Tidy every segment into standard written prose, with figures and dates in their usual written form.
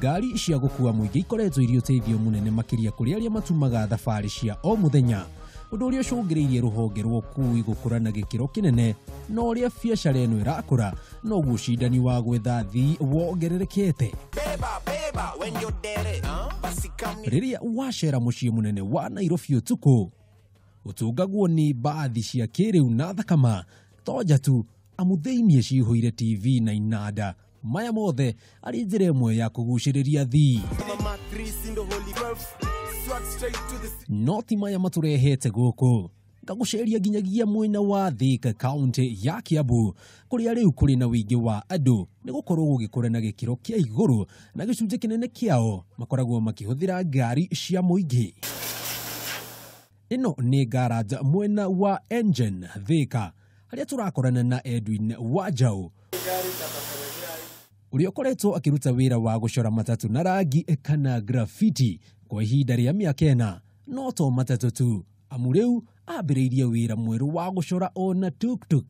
Ngari cia gũkua mũingĩ ikoretwo irĩ ũteithio mũnene makĩria kũrĩ arĩa matumaga thabarĩ cia o mũthenya, ũndũ ũrĩa ũcũngĩrĩirie rũhonge rwa ũkui gũkũra na gĩkĩro kĩnene. Na ũrĩa biacara ĩno ĩrakũra, noguo ũcindani wa gwetha athii wongererekete. Rĩrĩa wacera mũciĩ mũnene wa Nairobi ũtukũ, ũtũngagwo nĩ mbathi cia kĩrĩu na thakama tonja tu, amu thĩiniĩ cihũire TV na inanda. Maya mothe arĩ njĩra ĩmwe ya kũgucĩrĩria athii. No ti maya matũrehete gũkũ, ngagũceria nginyagia mwena wa Thika, kaunti ya Kiambu, kũrĩa rĩu kũrĩ na ũingĩ wa andũ nĩ gũkorwo gũgĩkũra na gĩkĩro kĩa igũrũ, na gĩcunjĩ kĩnene kĩao makoragwo makĩhũthĩra ngari cia mũingĩ. Ĩno nĩ garage mwena wa Engen, Thika, harĩa tũrakorana na Edwin Wanjaũ, ũrĩa ũkoretwo akĩruta wĩra wa gũcora matatũ na rangi kana graffiti kwa ihinda rĩa mĩaka 4. No to matatũ tu, amu rĩu ambĩrĩirie wĩra mwerũ wa gũcora ona tuktuk.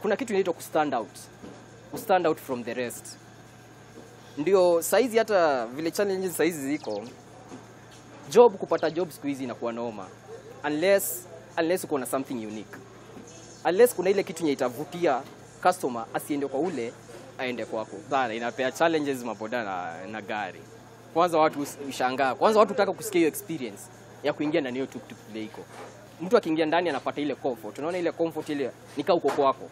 Kuna kitu inaitwa ku stand out. Ku stand out from the rest. Ndio saizi hata vile challenges saizi ziko, job, kupata job siku hizi inakuwa noma. Unless uko na something unique. Unless kuna ile kitu yenye itavutia customer asiende kwa ule, aende kwako. Sana inapea challenges maboda na gari. Kwanza watu ushangaa. Kwanza watu hutaka kusikia hiyo experience ya kuingia ndani hiyo tuktuk vile iko. Mtu akiingia ndani anapata ile comfort. Unaona ile comfort ile ni kama uko kwako.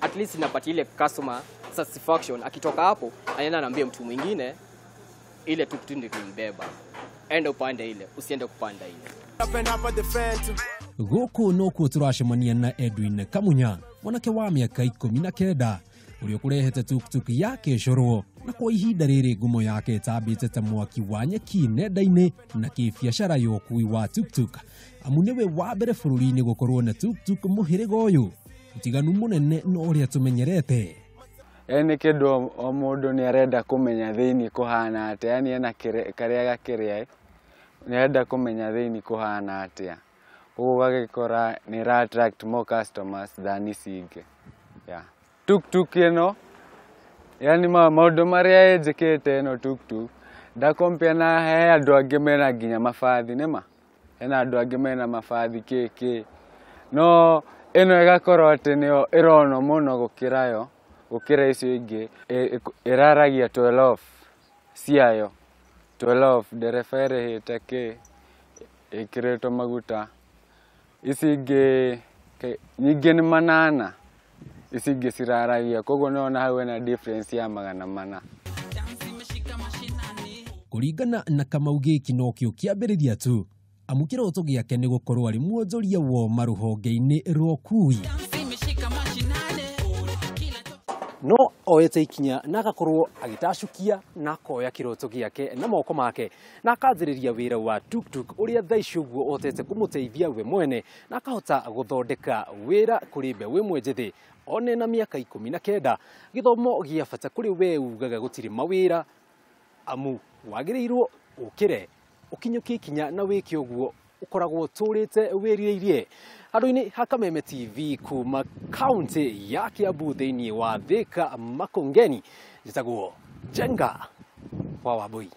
At least inapatia ile customer satisfaction. Akitoka hapo anaenda anaambia mtu mwingine ile tuktuk ndio tulimbeba. Enda upande ile, usiende kupanda ile. Gũkũ nokuo tũracemania na Edwin Kamunya, mwanake wa mĩaka 19, ũrĩa ũkũrehete tuktuk yake ĩcorwo, na kwa ihinda rĩrĩ ngumo yake ĩtambĩte ta mwaki wa nyeki nenda-inĩ na kĩbiacara ya ũkui wa tuktuk, amu nĩwe wa mbere bũrũri-inĩ gũkorwo na tuktuk mũhĩrĩga ũyũ, ũtiganu mũnene na ũrĩa tũmenyerete. Yaani kĩndũ o mũndũ nĩ arenda kũmenya thĩiniĩ kũhana atĩa, yaani ena karĩa gakĩrĩa, nĩ arenda kũmenya thĩiniĩ kũhana atĩa. Koguo ũgagĩkora nĩ ĩra attract more customers than ici ingĩ. Yeah. Tuktuk ĩno, yaani maũndũ marĩa ĩnjĩkĩte ĩno tuktuk, nda compare na he andũ angĩ mena nginya mabathi, nĩma? Hena andũ angĩ mena mabathi kĩ kĩ. No ĩno ĩgakorwo atĩ nĩyo ĩronwo mũno gũkĩra yo, gũkĩra icio ingĩ. Ĩraragia 12 ciayo. 12, ndereba ĩrĩhĩte kĩ, ĩkĩrĩtwo maguta. Ici ingĩ nyingĩ nĩ 8, ici ingĩ ciraragia, koguo nĩwona hau hena difference ya 400. Kũringana na Kamau, gĩkĩ nokĩo kĩambĩrĩria tu, amu kĩroto gĩake nĩ gũkorwo arĩ mwonjoria woma rũhonge-inĩ rwa ũkui. No oete ikinya na agakorwo agĩtacũkia na akoya kĩroto gĩake na moko make, na akanjĩrĩria wĩra wa tuktuk ũrĩa thaa ici ũguo ũhotete kũmũteithia we mwene, na akahota gũthondeka wĩra kũrĩ mbeũ ĩmwe njĩthĩ one na mĩaka 19. Gĩthomo gĩa bata kũrĩ we ugaga gũtirĩ mawĩra, amu wagĩrĩirwo ũkĩre ũkinyũkie ikinya na wĩke ũguo ũkoragwo ũtũrĩte wĩrirĩirie. Handũ-inĩ ha Kameme TV kuma kaunti ya Kiambu thĩiniĩ wa Thika Makongeni, njĩtagwo Njenga wa Wambui.